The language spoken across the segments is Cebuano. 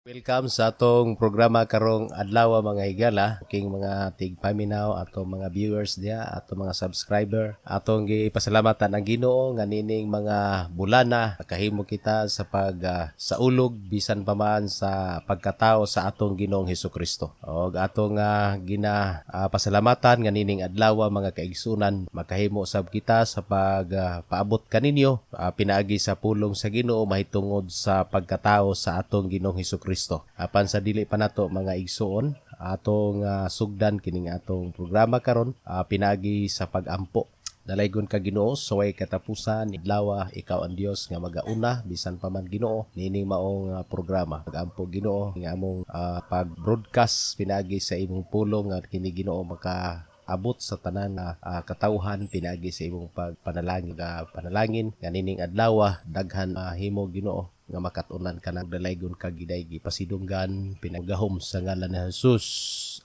Welcome sa atong programa karong adlaw, mga higala, king mga tigpaminaw, atong mga viewers diha, atong mga subscriber. Atong gipasalamatan ang Ginoo nga nining mga bulana kahimo kita sa pag saulog bisan pa man sa pagkatao sa atong Ginoong Hesukristo. Og atong gina pasalamatan nga nining adlaw, mga kaigsunan, makahimo sab kita sa pag paabot kaninyo pinaagi sa pulong sa Ginoo mahitungod sa pagkatao sa atong Ginoong Hesukristo. Apan sa dili pa nato, mga igsuon, atong sugdan kining atong programa karon pinaagi sa pagampo. Dalaygon ka, Ginoo, sa way katapusan. Adlawa, ikaw ang Dios nga magauna bisan pa man, Ginoo, nining maong programa. Pagampo, Ginoo, nga among pag-broadcast pinaagi sa imong pulong nga kini, Ginoo, maka abot sa tanan nga katawhan pinaagi sa imong pagpanalangin, panalangin nga nining adlaw daghan himo, Ginoo, nga makatunan ka ng dalaygon ka giday gipasidunggan pinagahom sa ngalan ni Jesus.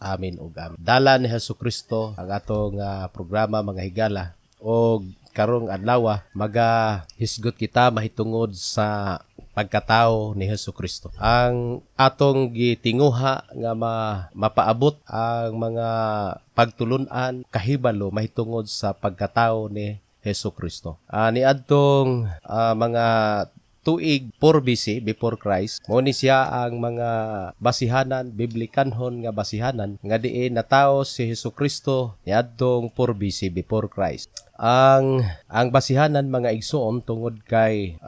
Amen ug amen. Dala ni Hesus Kristo ang atong programa, mga higala, og karong adlaw maga hisgot kita mahitungod sa pagkatao ni Hesus Kristo. Ang atong gitinguha nga mapaabot ang mga pagtulunan, kahibalo mahitungod sa pagkatao ni Hesus Kristo. Niadtong mga tuig 4 BC, before Christ, mo ni siya ang mga basihanan, biblikanhon nga basihanan nga diin natawo si Hesus Kristo niadtong 4 BC, before Christ. Ang basihanan, mga igsoon, tungod kay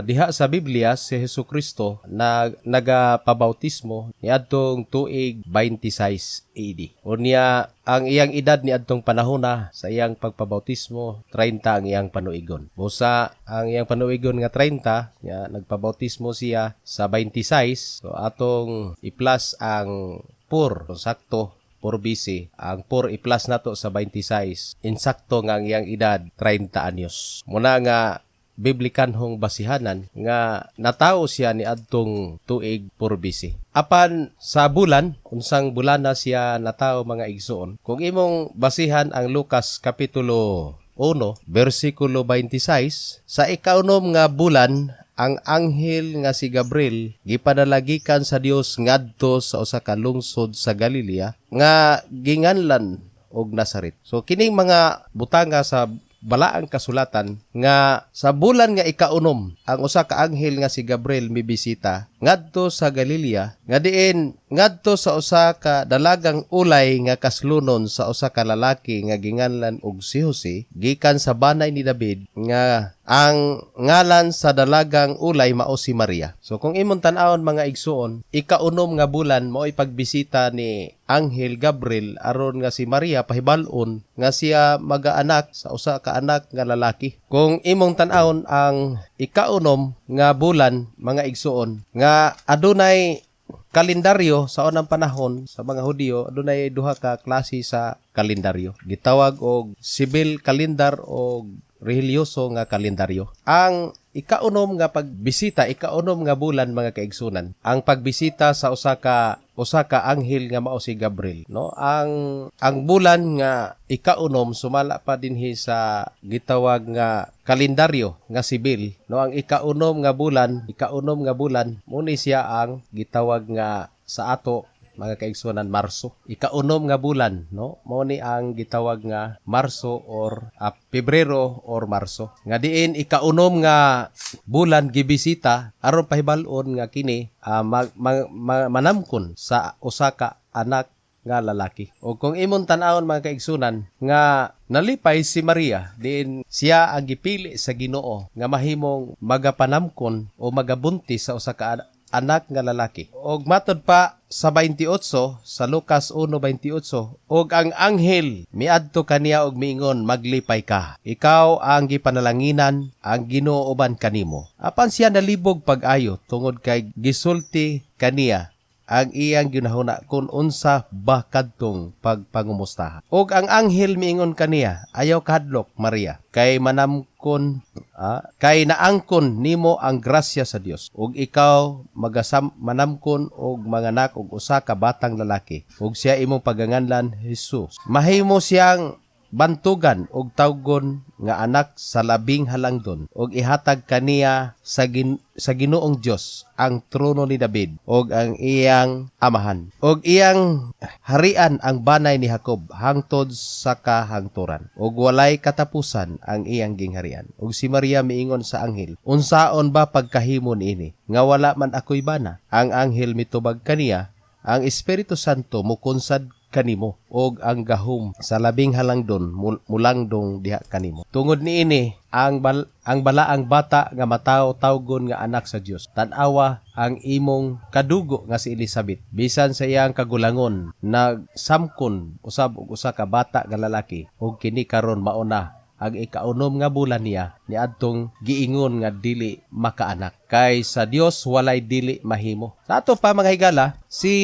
diha sa Biblia si Hesus Kristo na nagapabautismo niadtong tuig 26 AD. Unya ang iyang edad niadtong panahona sa iyang pagpabautismo, 30 ang iyang panuigon. Busa ang iyang panuigon nga 30 nya nagpabautismo siya sa 26, so atong i-plus ang 4, so sakto 4 BC, ang 4 i-plus nato sa 26, insakto nga ang iyang edad 30 anyos. Muna nga biblikanhong basihanan nga natawo siya ni adtong tuig 4 BC. Apan sa bulan, unsang bulan na siya natawo, mga igsoon? Kung imong basihan ang Lucas kapitulo 1, bersikulo 26, sa ikaunom nga bulan ang anghel nga si Gabriel gipadalagikan sa Dios ngadto sa usa ka lungsod sa Galilea nga ginganlan og Nazaret. So kining mga butanga sa balaang kasulatan nga sa bulan nga ikaunom ang usa ka anghel nga si Gabriel mibisita ngadto sa Galilea nga diin ngadto sa usa ka dalagang ulay nga kaslunon sa usa ka lalaki nga ginganlan og si Jose gikan sa banay ni David nga ang ngalan sa dalagang ulay mao si Maria. So kung imong tan-awon, mga igsuon, ikaunom nga bulan mao'y pagbisita ni Anghel Gabriel aron nga si Maria pahibal-on nga siya magaanak sa usa ka anak nga lalaki. Kung imong tan-awon ang ikaunom nga bulan, mga igsuon, nga adunay kalendaryo sa unang panahon sa mga Hudiyo, adunay duha ka klase sa kalendaryo. Gitawag og civil calendar og relihiyoso nga kalendaryo. Ang ikaunom nga pagbisita, ikaunom nga bulan, mga kaigsunan, ang pagbisita sa usa ka anghel nga mao si Gabriel, no? Ang bulan nga ikaunom sumala pa dinhi sa gitawag nga kalendaryo nga sibil, no? Ang ikaunom nga bulan mo ni siya ang gitawag nga sa ato, mga kaigsunan, Marso. Ikaunom nga bulan, no? Mao ni ang gitawag nga Marso or Pebrero or Marso. Nga diin ikaunom nga bulan gibisita aron pahibal-on nga kini manamkon sa usa ka anak nga lalaki. O kung imong tan-awon, mga kaigsunan, nga nalipay si Maria diin siya ang gipili sa Ginoo nga mahimong magapanamkon o magabuntis sa usa ka anak nga lalaki. Og matod pa sa 28 sa Lucas 1:28, og ang anghel miadto kaniya og miingon, "Maglipay ka. Ikaw ang gipanalanginan, ang Ginoo uban kanimo." Apan siya nalibog pag-ayo tungod kay gisulti kaniya ang iyang ginahuna kung unsa ba kadtong pagpangumustaha. Og ang anghel miingon kaniya, "Ayaw kahadlok, Maria, kay manamkon kay naangkon nimo ang grasya sa Dios. Og ikaw magasam manamkon og manganak og usa ka batang lalaki, ug siya imong paganganlan Jesus. Mahimo siyang Bantugan og tawgon nga anak sa Labing Halangdon, og ihatag kaniya sa Ginoong Dios ang trono ni David og ang iyang amahan. Og iyang harian ang banay ni Jacob hangtod sa kahangturan, og walay katapusan ang iyang gingharian. Og si Maria miingon sa anghel, "Unsaon ba pagkahimo niini nga wala man ako'y bana?" Ang anghel mitubag kaniya, "Ang Espiritu Santo mukunsad kanimo og ang gahom sa Labing Halangdon mulangdong diha kanimo. Tungod niini ang balaang bata nga matawo tawgon nga anak sa Dios. Tan-awa ang imong kadugo nga si Elizabeth, bisan sa iyang kagulangon, nagsamkon usab og usa ka bata nga lalaki, ug kini karon mao na ang ikaunom nga bulan niya niadtong giingon nga dili makaanak. Kay sa Dios walay dili mahimo." Sa ato pa, mga higala, si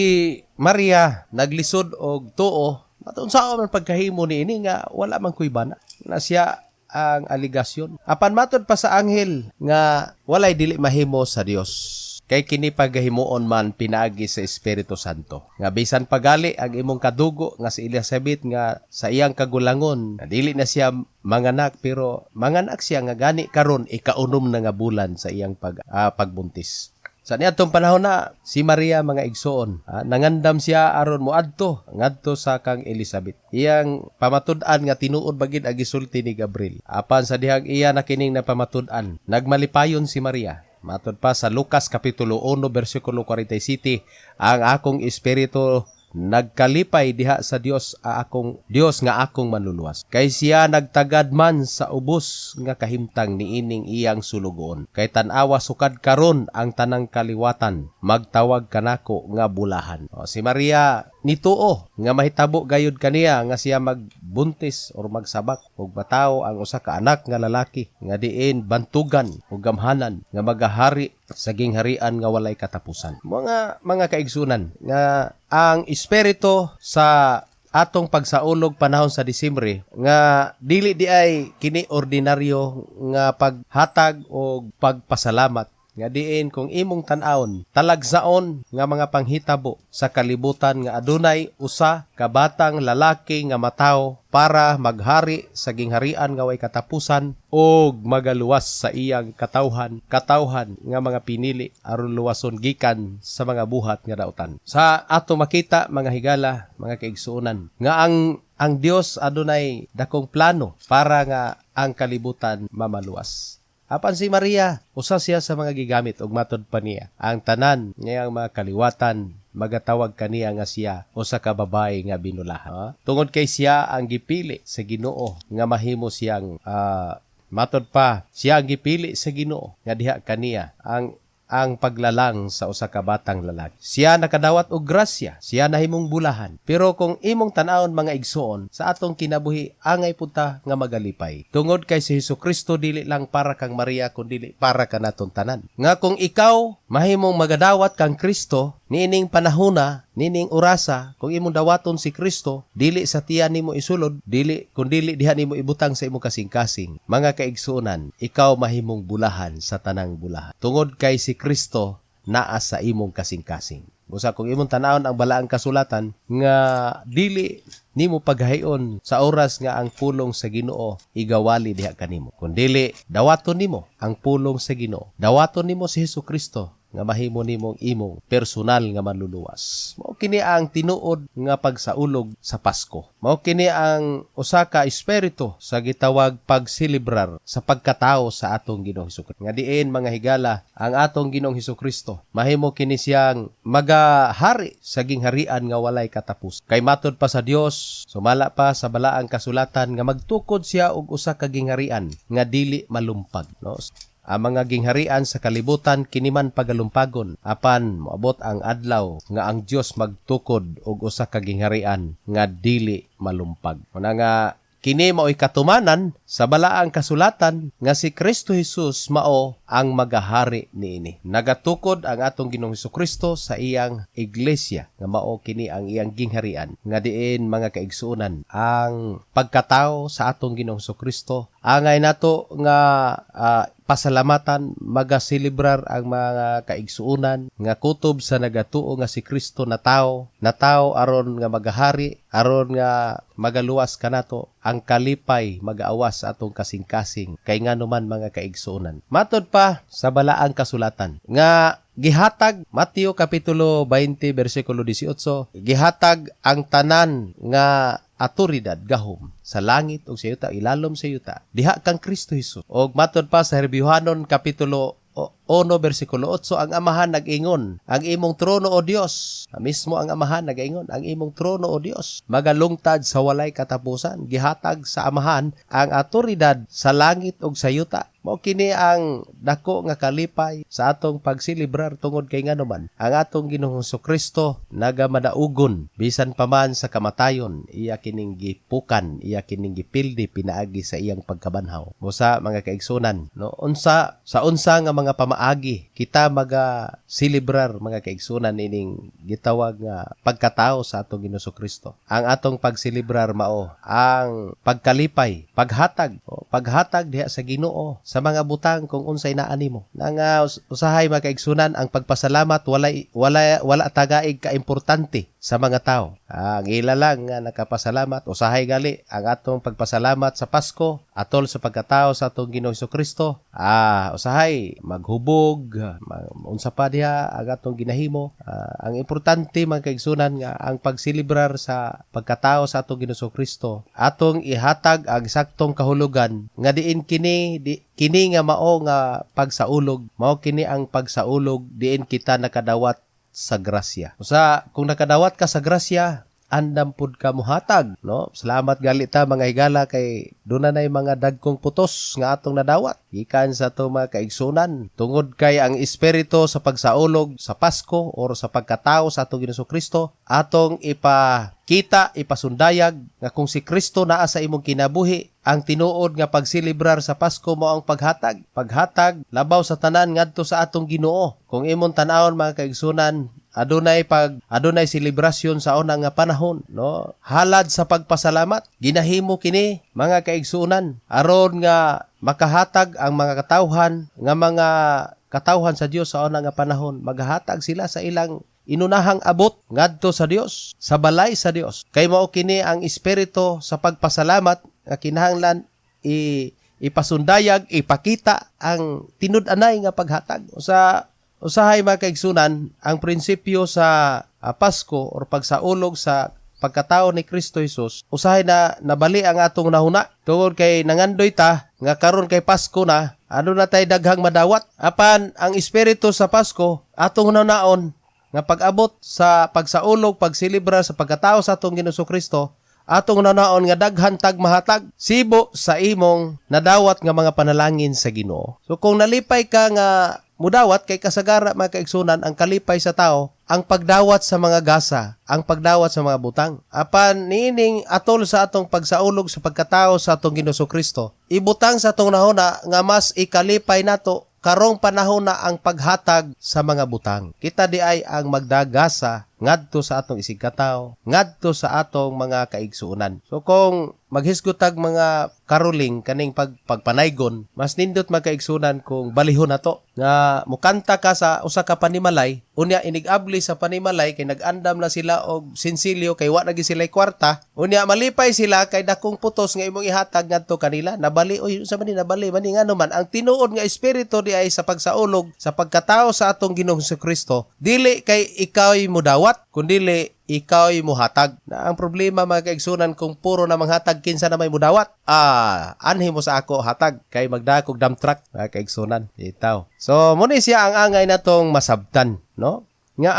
Maria naglisod og tuo. Matunsaon man pagkahimo niini nga wala man koy bana? Na siya ang aligasyon. Apan matod pa sa anghel nga walay dili mahimo sa Dios. Kay kini paghimuon man pinaagi sa Espiritu Santo. Nga bisan pagali ang imong kadugo nga si Elizabeth nga sa iyang kagulangon, na dili na siya manganak, pero manganak siya nga gani karon ikaunom na nga bulan sa iyang pagbuntis. Sa niadtong panahon na si Maria, mga igsoon, nangandam siya aron moadto ngadto sa kang Elizabeth. Iyang pamatud-an nga tinuod ba gid ang gisulti ni Gabriel. Apan sa dihang iya na kining napamatud-an, nagmalipayon si Maria. Matod pa sa Lucas Kapitulo 1 bersikulo 47, "Ang akong espiritu nagkalipay diha sa Dios a akong Dios nga akong manluluwas. Kay siya nagtagad man sa ubos nga kahimtang niining iyang sulugoon. Kay tan-awa, sukad karon ang tanang kaliwatan magtawag kanako nga bulahan." O, si Maria nituo nga mahitabo gayud kaniya nga siya magbuntis or magsabak ug matawo ang usa ka anak nga lalaki nga diin bantugan ug gamhanan nga magahari sa gingharian nga walay katapusan. Mga kaigsunan, nga ang espiritu sa atong pagsaulog panahon sa Disyembre nga dili di ay kini ordinaryo nga paghatag o pagpasalamat, nga diin kung imong tan-awon talagsaon nga mga panghitabo sa kalibutan nga adunay usa ka batang lalaki nga matawo para maghari sa gingharian nga way katapusan og magaluwas sa iyang katawhan nga mga pinili aron luwason gikan sa mga buhat nga dautan. Sa ato makita, mga higala, mga kaigsuonan, nga ang Dios adunay dakong plano para nga ang kalibutan mamaluwas. Apan si Maria, usa siya sa mga gigamit, ug matod pa niya, ang tanan ngayang mga kaliwatan magatawag kaniya nga siya usa ka babae nga binulahan. Tungod kay siya ang gipili sa Ginoo nga mahimo siyang matod pa, siya ang gipili sa Ginoo nga diha kaniya ang paglalang sa usa ka batang lalaki. Siya nakadawat og grasya, siya nahimong bulahan. Pero kung imong tan-awon, mga igsoon, sa atong kinabuhi angay punta nga magalipay. Tungod kay si Hesukristo dili lang para kang Maria kundi para kanaton tanan. Nga kung ikaw mahimong magadawat kang Kristo niining panahona, niining orasa, kung imong dawaton si Kristo, dili sa tiyan nimo isulod, dili kun dili diha nimo ibutang sa imong kasing-kasing. Mga kaigsuonan, ikaw mahimong bulahan sa tanang bulahan. Tungod kay si Kristo naa sa imong kasing-kasing. Busa kung imong tan-awon ang balaang kasulatan nga dili nimo paghayon sa oras nga ang pulong sa Ginoo igawali diha kanimo. Kung dili dawaton nimo ang pulong sa Ginoo. Dawaton nimo si Hesus Kristo nga mahimo nimong imong personal nga manluluwas. Mao kini ang tinuod nga pagsaulog sa Pasko. Mao kini ang usa ka espiritu sa gitawag pagselebrar sa pagkatao sa atong Ginoong Hesus. Nga diin, mga higala, ang atong Ginoong Hesus Kristo mahimo kini siyang magahari sa gingharian nga walay katapus. Kay matod pa sa Dios, sumala pa sa balaang kasulatan nga magtukod siya og usa ka gingharian nga dili malumpag, no? Ang mga gingharian sa kalibutan kini man pagalumpagon, apan moabot ang adlaw nga ang Dios magtukod og usa ka gingharian nga dili malumpag. Una nga kini mao'y katumanan sa balaang kasulatan nga si Kristo Jesus mao ang magahari niini. Nagatukod ang atong Ginoong Kristo sa iyang iglesia nga mao kini ang iyang gingharian, nga diin, mga kaigsuonan, ang pagkatao sa atong Ginoong Kristo angay nato nga pasalamatan, magaselebrar ang mga kaigsuonan nga kutob sa nagatuo nga si Kristo natawo, natawo aron nga magahari, aron nga magaluwas kanato. Ang kalipay magaawas sa atong kasing-kasing kay ngano man, mga kaigsuonan. Matod pa sa balaang kasulatan nga gihatag, Mateo kapitulo 20 bersikulo 18, gihatag ang tanan nga atoridad, gahom sa langit ug sa yuta, ilalom sa yuta, diha kang Kristo Jesus. Og matod pa sa Herbyohanon kapitulo 1 bersikulo 8, ang Amahan nag-ingon, "Ang imong trono, O Dios," mismo ang Amahan nag-ingon, "ang imong trono, O Dios, magalungtad sa walay katapusan." Gihatag sa Amahan ang atoridad sa langit ug sa yuta. Mao kini ang dako nga kalipay sa atong pagselebrar tungod kay ngano man ang atong Ginoong Kristo nagamadaugon bisan pa man sa kamatayon, iya kining gipukan, iya kining gipildi pinaagi sa iyang pagkabanhaw. Busa, mga kaigsunan, no, unsa sa unsa nga mga pamaagi kita maga selebrar, mga kaigsunan, ining gitawag nga pagkatao sa atong Ginoong Kristo? Ang atong pagselebrar mao ang pagkalipay, paghatag, o, paghatag diha sa Ginoo sa mga butang kung unsay naa nimo. Na nga usahay, mga kaigsunan, ang pagpasalamat walay wala wala tagaig kaimportante sa mga tao. Ang ila lang nga nakapasalamat, usahay gali ang atong pagpasalamat sa Pasko atol sa pagkatao sa atong Ginoong Kristo. Usahay maghubog, unsa pa diha ang atong ginahimo. Ang importante, mga kaigsunan, nga ang pagselebrar sa pagkatao sa atong Ginoong Kristo, atong ihatag ang saktong kahulugan nga diin kini di, kini nga mao nga pagsaulog, mao kini ang pagsaulog diin kita nakadawat sa grasya. Usa kung nakadawat ka sa grasya, andam pud ka muhatag, no? Salamat gali ta, mga higala, kay duna nay mga dagkong putos nga atong nadawat gikan sa ato mga kaigsunan tungod kay ang espiritu sa pagsaulog sa Pasko or sa pagkatao sa atong Ginoong Kristo, atong ipakita, ipasundayag nga kung si Kristo naa sa imong kinabuhi, ang tinuod nga pagselebrar sa Pasko mao ang paghatag, paghatag labaw sa tanan ngadto sa atong Ginoo. Kung imong tan-awon, mga kaigsunan, adunay selebrasyon sa una nga panahon, no, halad sa pagpasalamat. Ginahimo kini, mga kaigsunan, aron nga makahatag ang mga katawhan, nga mga katawhan sa Dios sa una nga panahon. Maghatag sila sa ilang inunahang abot ngadto sa Dios, sa balay sa Dios, kay mao kini ang espiritu sa pagpasalamat nga kinahanglan ipasundayag, ipakita ang tinud-anay nga paghatag. Sa usahay, mga kaigsunan, ang prinsipyo sa Pasko or pagsaulog sa pagkatao ni Kristo Jesus, usahay na nabali ang atong nahuna. Tungod kay nangandoy ta nga karon kay Pasko na, ano na tay daghang madawat. Apan ang espiritu sa Pasko, atong hunaon nga pag-abot sa pagsaulog, pagselebra sa pagkatao sa atong Ginoong Kristo, atong hunaon nga daghan tag mahatag sibo sa imong nadawat nga mga panalangin sa Ginoo. So kung nalipay ka nga mudawat, kay kasagara, mga kaigsunan, ang kalipay sa tao ang pagdawat sa mga gasa, ang pagdawat sa mga butang. Apan niining atol sa atong pagsaulog sa pagkatao sa atong Ginoong Kristo, ibutang sa atong nahuna nga mas ikalipay nato karong panahon na ang paghatag sa mga butang. Kita di ay ang magdagasa ngadto sa atong isigkatawo, ngadto sa atong mga kaigsuonan. So kung maghisgotag mga caroling kaning pagpanaygon, mas nindot, mga kaigsuonan, kung balihon nato nga mukanta ka sa usa ka panimalay, unya inig-abli sa panimalay kay nag-andam na sila og sinsilyo kay wa na gyud sila kwarta, unya malipay sila kay dakong putos nga imong ihatag ngadto kanila. Nabali, "Oy, unsa man ni, nabali man ni?" Ngano man ang tinuod nga espiritu di ay sa pagsaulog sa pagkatao sa atong Ginoong Kristo, dili kay ikaw'y mudawat kundili ikaw'y muhatag. Na ang problema, mga kaigsunan, kung puro na manghatag, kinsa na may mudawat? Anhi mo sa ako hatag kay magdakog dump truck, mga kaigsunan. Itaw. So muna siya ang angay natong masabtan, no? Nga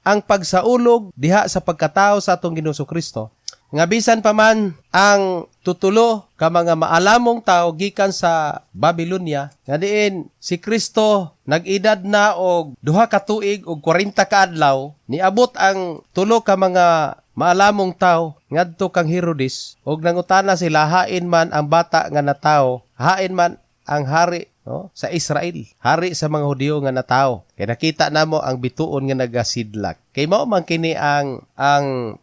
ang pagsaulog diha sa pagkatao sa atong Ginoong Kristo nga bisan pa man ang tutulo ka mga maalamong tao gikan sa Babylonia nga diin si Kristo nag-edad na og 2 ka tuig og 40 ka adlaw, niabot ang tulo ka mga maalamong tao ngadto kang Herodes og nangutana sila hain man ang bata nga natawo, hain man ang hari, no, sa Israel, hari sa mga Hudiyo nga natawo, kay nakita namo ang bituon nga nagasidlak. Kay mao man kini ang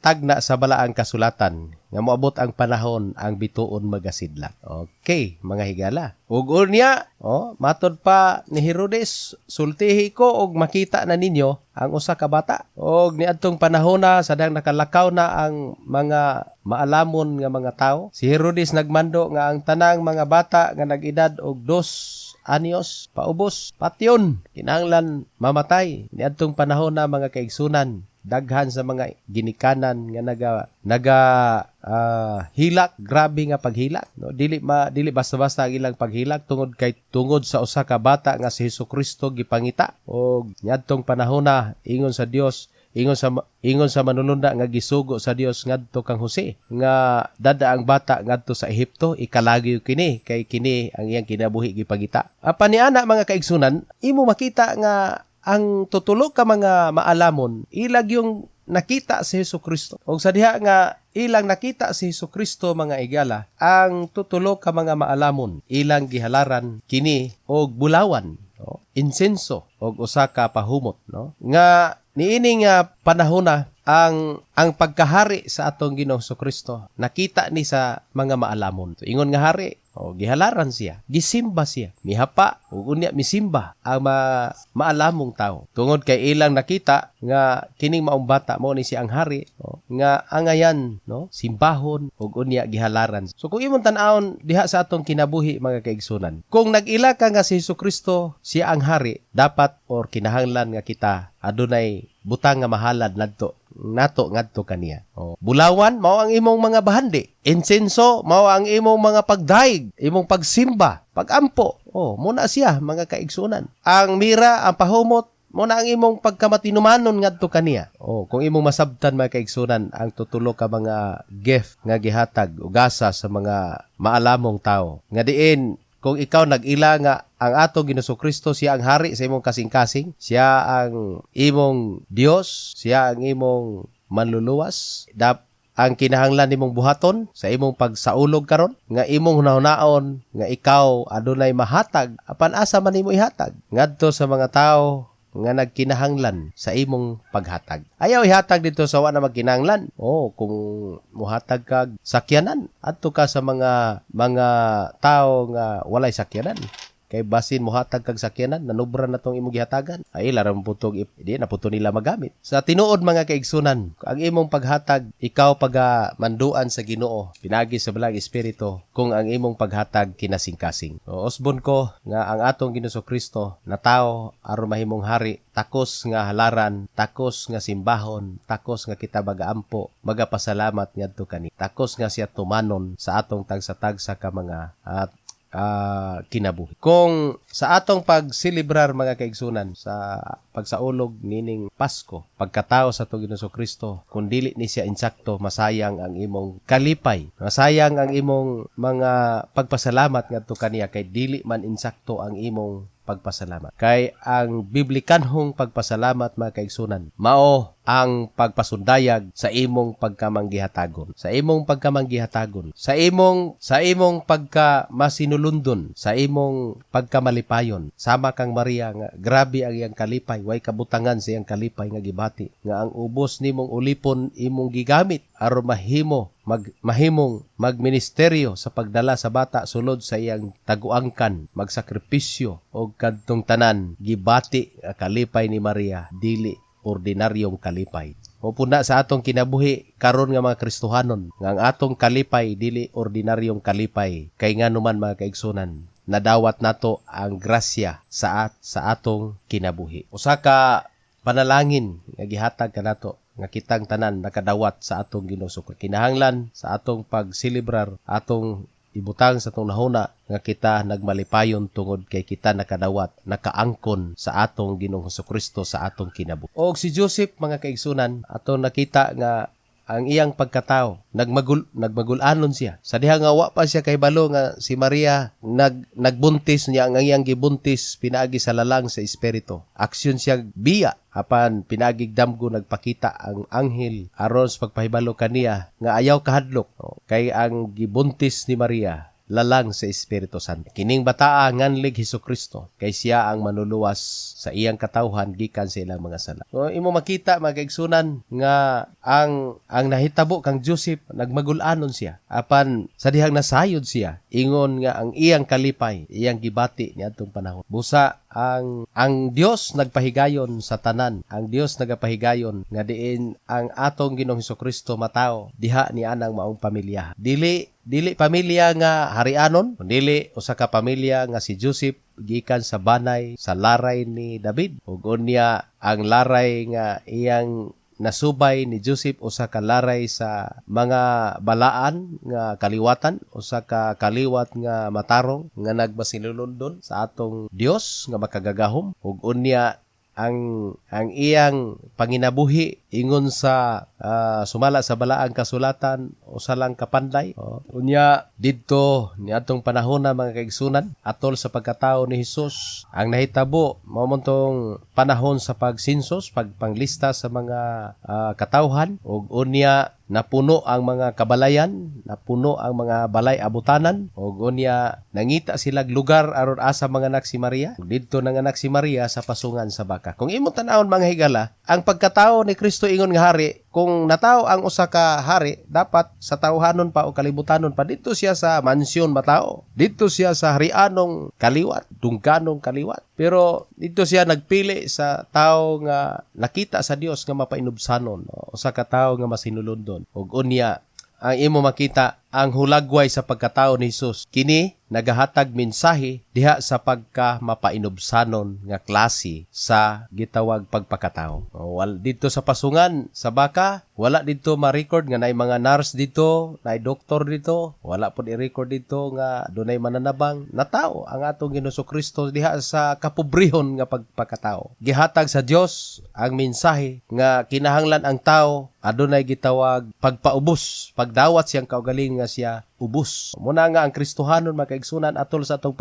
tagna sa balaang kasulatan. Nga moabot ang panahon ang bituon magasidlak. Okay, mga higala. Ug unya, oh, matod pa ni Herodes, sultihi ko og makita na ninyo ang usa ka bata. Og niadtong panahona sa dang nakalakaw na ang mga maalamon nga mga tao, si Herodes nagmando nga ang tanang mga bata nga nag-edad og 2 anyos paubos patyon, kinahanglan mamatay. Niadtong panahon na, mga kaigsunan, daghan sa mga ginikanan nga naga naga hilak, grabe nga paghilak, no? Dili basta-basta ang ilang paghilak tungod kay tungod sa usa ka bata nga si Hesukristo gipangita. Og niadtong panahona, ingon sa Dios, ingon sa manulunda nga gisugo sa Dios ngadto kang Jose nga dada ang bata ngadto sa Ehipto, ikalagyo kini kay kini ang iyang kinabuhi gipangita. Apan niana, mga kaigsunan, imo makita nga ang tutulo ka mga maalamon ilag yung nakita si Hesus Kristo. Og sa diha nga ilang nakita si Hesus Kristo, mga igala, ang tutulo ka mga maalamon ilang gihalaran kini og bulawan, no? Insenso og usa ka pahumot, no? Nga niini nga panahona ang pagkahari sa atong Ginoong Kristo nakita ni sa mga maalamon. So, ingon nga hari, o gihalaran siya, gisimba siya, mihapa ug unya misimba ang maalamong tao. Tungod kay ilang nakita nga kining maong bata mo ni siya ang hari, o, nga angayan, no, simbahon ug unya gihalaran. So kung imong tan-awon diha sa atong kinabuhi, mga kaigsunan, kung nag-ila ka nga si Kristo siya ang hari, dapat or kinahanglan nga kita adunay butang nga mahalad nadto nato ngadto kaniya. O, bulawan mao ang imong mga bahandi. Insenso mao ang imong mga pagdaig, imong pagsimba, pagampo. Oh, muna siya, mga kaigsunan. Ang mira, ang pahumot, mo na ang imong pagkamatinumanon ngadto kaniya. Oh, kung imong masabtan, mga kaigsunan, ang tutulo ka mga gift nga gihatag o gasa sa mga maalamong tao. Nga diin kung ikaw nag-ila nga ang ato Ginoong Kristo siya ang hari sa imong kasing-kasing, siya ang imong Dios, siya ang imong manluluwas, ang kinahanglan nimong buhaton sa imong pagsaulog karon nga imong hunahunaon nga ikaw adunay mahatag, apan asa man nimo ihatag? Ngadto sa mga tawo nga nagkinahanglan sa imong paghatag. Ayaw ihatag dito sa wa na magkinahanglan. Oh, kung muhatag kag sakyanan, adto ka sa mga tao nga walay sakyanan. Kay basin mohatag kag sakyanan, nanubra na tong imong gihatagan. Ay ila ra putog, di na puto nila magamit. Sa tinuod, mga kaigsunan, ang imong paghatag, ikaw paga manduan sa Ginoo, pinagi sa Balaang Espiritu, kung ang imong paghatag kinasingkasing. O, usbon ko nga ang atong Ginoo Kristo natawo aron mahimong hari, takos nga halaran, takos nga simbahon, takos nga kita magaampo, magapasalamat ngadto kani. Takos nga siya tumanon sa atong tagsa-tagsa ka mga at kinabuhi. Kung sa atong pagselebrar, mga kaigsunan, sa pagsaulog nining Pasko, pagkatao sa atong Ginoong Kristo, kung dili ni siya insakto, masayang ang imong kalipay, masayang ang imong mga pagpasalamat ngadto kaniya kay dili man insakto ang imong pagpasalamat. Kay ang biblikanhong pagpasalamat, mga kaigsunan, mao ang pagpasundayag sa imong pagkamanggihatagon. Sa imong pagkamanggihatagon, sa imong pagka masinulundon, sa imong pagkamalipayon. Sama kang Maria nga grabe ang iyang kalipay, way kabutangan sa iyang kalipay nga gibati nga ang ubos nimong ulipon imong gigamit aron mahimong magministeryo sa pagdala sa bata sulod sa iyang taguangkan, magsakripisyo og kadtong tanan gibati ang kalipay ni Maria, dili ordinaryong kalipay. O puna sa atong kinabuhi karon nga mga Kristohanon nga ang atong kalipay dili ordinaryong kalipay kay nganuman, mga kaigsunan, nadawat nato ang grasya sa atong kinabuhi. Usa ka panalangin nga gihatag kanato nga kitang tanan nakadawat sa atong Ginoo. Kinahanglan sa atong pagselebrar, atong ibutang sa atong nahuna nga kita nagmalipayon tungod kay kita nakadawat, nakaangkon sa atong Ginoong Kristo sa atong kinabuhi. Og si Joseph, mga kaigsunan, atong nakita nga ang iyang pagkatao nagmagul-anon siya sa diha nga wa pa siya kahibalo nga si Maria nagbuntis niya, ang iyang gibuntis pinaagi sa lalang sa espiritu. Aksyon siya biya, apan pinaagig damgo nagpakita ang anghel aron sa pagpahibalo kaniya nga ayaw kahadlok, no? Kay ang gibuntis ni Maria Lalang sa Espiritu Santo. Kining bataa nganlig Hesus Kristo kay siya ang manluluwas sa iyang katawhan gikan sa ilang mga sala. So imo makita, mga kaigsunan, nga ang nahitabo kang Joseph, nagmagul-anon siya apan sa dihang nasayod siya, ingon nga ang iyang kalipay iyang gibati niadtong panahon. Busa ang Dios nagpahigayon sa tanan. Ang Dios nagapahigayon nga diin ang atong Ginoong Kristo matawo diha ni anang maong pamilya. Dili dili pamilya nga harianon, dili usa ka pamilya nga si Joseph gikan sa banay sa laray ni David. Ug unya ang laray nga iyang nasubay ni Joseph, usa ka laray sa mga balaan nga kaliwatan, usa ka kaliwat nga matarong nga nagmasinulondon sa atong Dios nga makagagahom. Ug unya ang iyang panginabuhi, ingon sa sumala sa Balaang Kasulatan, usa lang kapanday. Oh. Unya didto niadtong panahon na, mga kaigsunan, atol sa pagkatao ni Hesus, ang nahitabo mao man tong panahon sa pag-census, pagpanglista sa mga katawhan. Ug unya napuno ang mga kabalayan, napuno ang mga balay abutanan, ug unya nangita sila lugar aron asa manganak si Maria. Ug didto nanganak si Maria sa pasungan sa baka. Kung imong tan-awon, mga higala, ang pagkatao ni Kristo ingon nga hari, kung natao ang usa ka hari, dapat sa tawhanon pa o kalibutanon pa, didto siya sa mansyon matao. Didto siya sa harianong kaliwat, dungganong kaliwat. Pero didto siya nagpili sa tao nga nakita sa Dios nga mapainubsanon, no? Usa ka tawo nga masinulondon. Ug unya ang imo makita ang hulagway sa pagkatao ni Jesus. Kini nagahatag mensahe diha sa pagka mapainubsanon nga klase sa gitawag pagpakatao. O, wal didto sa pasungan sa baka, wala didto ma-record nga naay mga nurse didto, naay doktor didto, wala pod i-record didto nga dunay mananabang. Natao ang atong Ginoong Kristo diha sa kapobrehon nga pagpakatao. Gihatag sa Dios ang mensahe nga kinahanglan ang tao adunay gitawag pagpaubos, pagdawat siyang kaugalingon nga siya ubos. Muna nga ang Kristohanon, mga kaigsunan, atol sa atong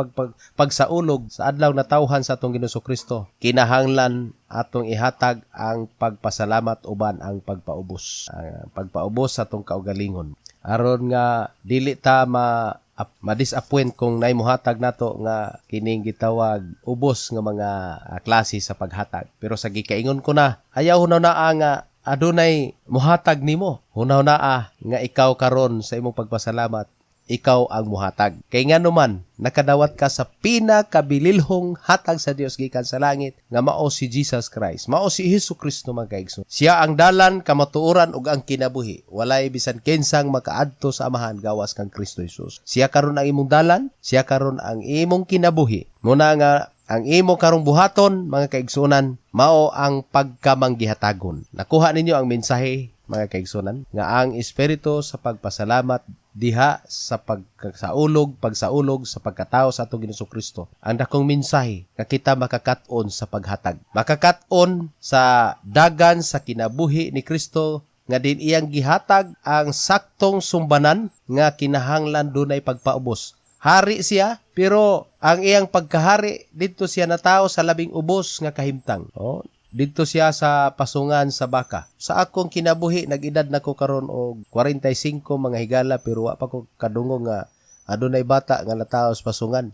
pagsaulog sa adlaw na tawhan sa atong Ginoong Kristo, kinahanglan atong ihatag ang pagpasalamat uban ang pagpaubos. Ang pagpaubos sa atong kaugalingon. Aron nga dili ta ma-disappoint kung naay muhatag nato nga kining gitawag ubos nga mga klase sa paghatag. Pero sa gikaingon ko na, ayaw na nga adunay muhatag nimo. Hunaw-naa nga ikaw karon sa imong pagpasalamat, ikaw ang muhatag. Kay ngano man, nakadawat ka sa pinakabililhong hatag sa Dios gikan sa langit nga mao si Jesus Christ. Mao si Hesus Kristo, mga kaigsoon. Siya ang dalan, kamatuoran ug ang kinabuhi. Walay bisan kinsang makaadto sa Amahan gawas kang Kristo Jesus. Siya karon ang imong dalan, siya karon ang imong kinabuhi. Muna nga ang imo karong buhaton, mga kaigsunan, mao ang pagkamanggihatagon. Nakuha ninyo ang mensahe, mga kaigsunan, nga ang espiritu sa pagpasalamat diha sa pagsaulog, pagsaulog sa pagkatao sa atong Ginoong Kristo. Ang dakong mensahe nga kita makakat-on sa paghatag. Makakat-on sa dagan sa kinabuhi ni Kristo nga din iyang gihatag ang saktong sumbanan nga kinahanglan dunay pagpaubos. Hari siya, pero ang iyang pagkahari, didto siya natao sa labing ubos nga kahimtang. Oh, didto siya sa pasungan sa baka. Sa akong kinabuhi, nag-edad na ko karon og 45, mga higala, pero wa pa ko kadungog nga adunay bata nga natao sa pasungan.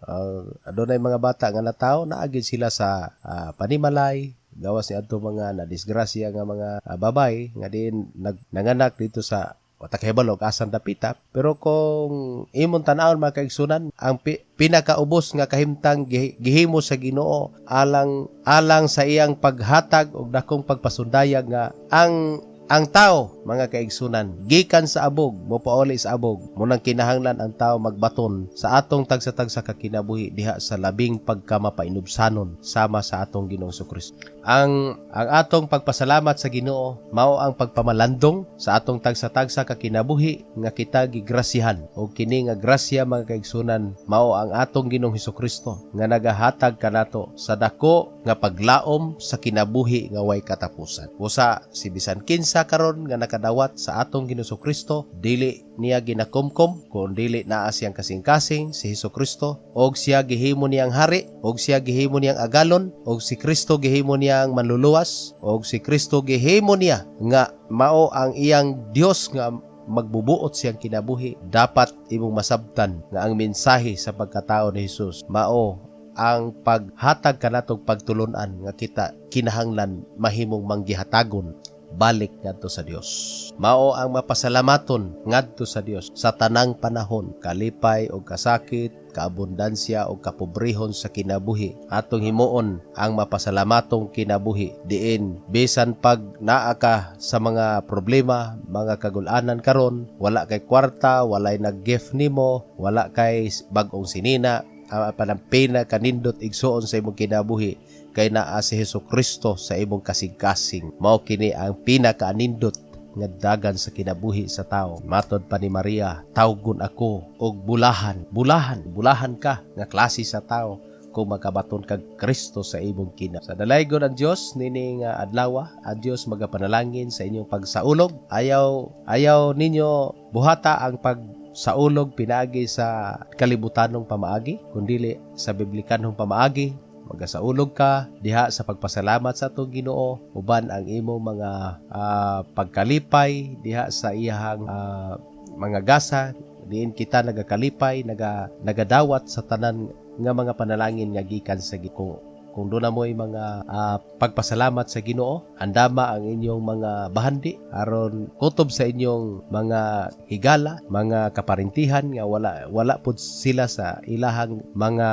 Adunay mga bata nga natao, naagid sila sa panimalay, gawas ni adto mga na disgrasya nga mga babay nga din nanganak didto sa wa ta kahibalo asan dapita. Pero kung imong tan-awon, mga kaigsunan, ang pinakaubos nga kahimtang gihimo sa Ginoo alang alang sa iyang paghatag og dakong pagpasundayag nga ang tao, mga kaigsunan, gikan sa abog, mopauli sa abog. Munang kinahanglan ang tao magbaton sa atong tagsa-tagsa ka kinabuhi diha sa labing pagkamapainubsanon sama sa atong Ginoong Kristo. Ang atong pagpasalamat sa Ginoo mao ang pagpamalandong sa atong tagsa-tagsa ka kinabuhi nga kita gigrasyahan. Og kini nga grasya, mga kaigsunan, mao ang atong Ginoong Kristo nga nagahatag kanato sa dako nga paglaom sa kinabuhi nga way katapusan. Usa si bisan kinsa karon nga nakadawat sa atong Ginoong Kristo, dili niya ginakumkum kung dili naa siyang kasing-kasing si Hesus Kristo og siya gihimo niyang hari og siya gihimo niyang agalon og si Kristo gihimo niyang manluluwas og si Kristo gihimo niya nga mao ang iyang Dios nga Magbubuot siyang kinabuhi. Dapat imong masabtan nga ang mensahe sa pagkatao ni Jesus mao ang paghatag kanatong pagtulunan nga kita kinahanglan mahimong manggihatagon balik ngadto sa Dios. Mao ang mapasalamaton ngadto sa Dios sa tanang panahon, kalipay o kasakit, kaabundansya o kapobrehon sa kinabuhi. Atong himuon ang mapasalamatong kinabuhi diin bisan pag naa ka sa mga problema, mga kagulanan karon, wala kay kwarta, walay nag-gift nimo, wala kay bag-ong sinina, apan ang pinakanindot, igsuon, sa imong kinabuhi kay naa si Hesus Kristo sa imong kasing-kasing. Mao kini ang pinakaanindot nga dagan sa kinabuhi sa tao. Matod pa ni Maria, tawgon ako og bulahan. Bulahan, bulahan ka nga klase sa tao kung makabaton kag Kristo sa imong kina. Sa dalaygon ang Dios nining adlaw, ang Dios magapanalangin sa inyong pagsaulog. Ayaw ayaw ninyo buhata ang pag saulog pinaagi sa kalibutanong pamaagi, kundili sa biblikanong pamaagi. Magasaulog ka diha sa pagpasalamat sa atong Ginoo uban ang imong mga pagkalipay diha sa iyahang mga gasa diin kita nagakalipay, nagadawat sa tanan nga mga panalangin nga gikan sa Ginoo. Kung duna mo'y mga pagpasalamat sa Ginoo, andama ang inyong mga bahandi aron kutob sa inyong mga higala, mga kaparintihan nga wala wala pud sila sa ilahang mga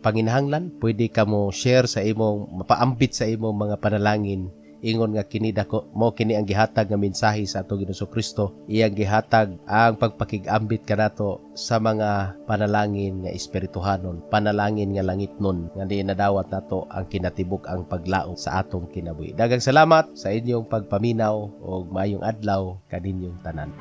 panginahanglan, pwede ka mo share sa imong mapaambit sa imong mga panalangin ingon nga kini dako mo kini ang gihatag nga mensahe sa atong Ginoong Kristo. Iyang gihatag ang pagpakig-ambit kanato sa mga panalangin nga espirituhanon, panalangin nga langitnon nga di nadawat nato ang kinatibuk ang paglaom sa atong kinabuhi. Daghang salamat sa inyong pagpaminaw ug maayong adlaw kaninyong tanan.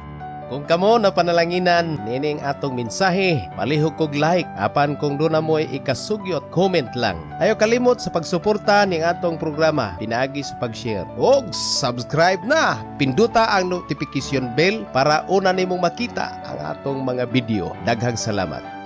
Kung kamo na panalanginan nining atong mensahe, palihog kog like. Apan kung duna mo'y ikasugyot, comment lang. Ayaw kalimot sa pagsuporta ning atong programa pinaagi sa pag-share. Og subscribe na. Pinduta ang notification bell para una nimong makita ang atong mga video. Daghang salamat.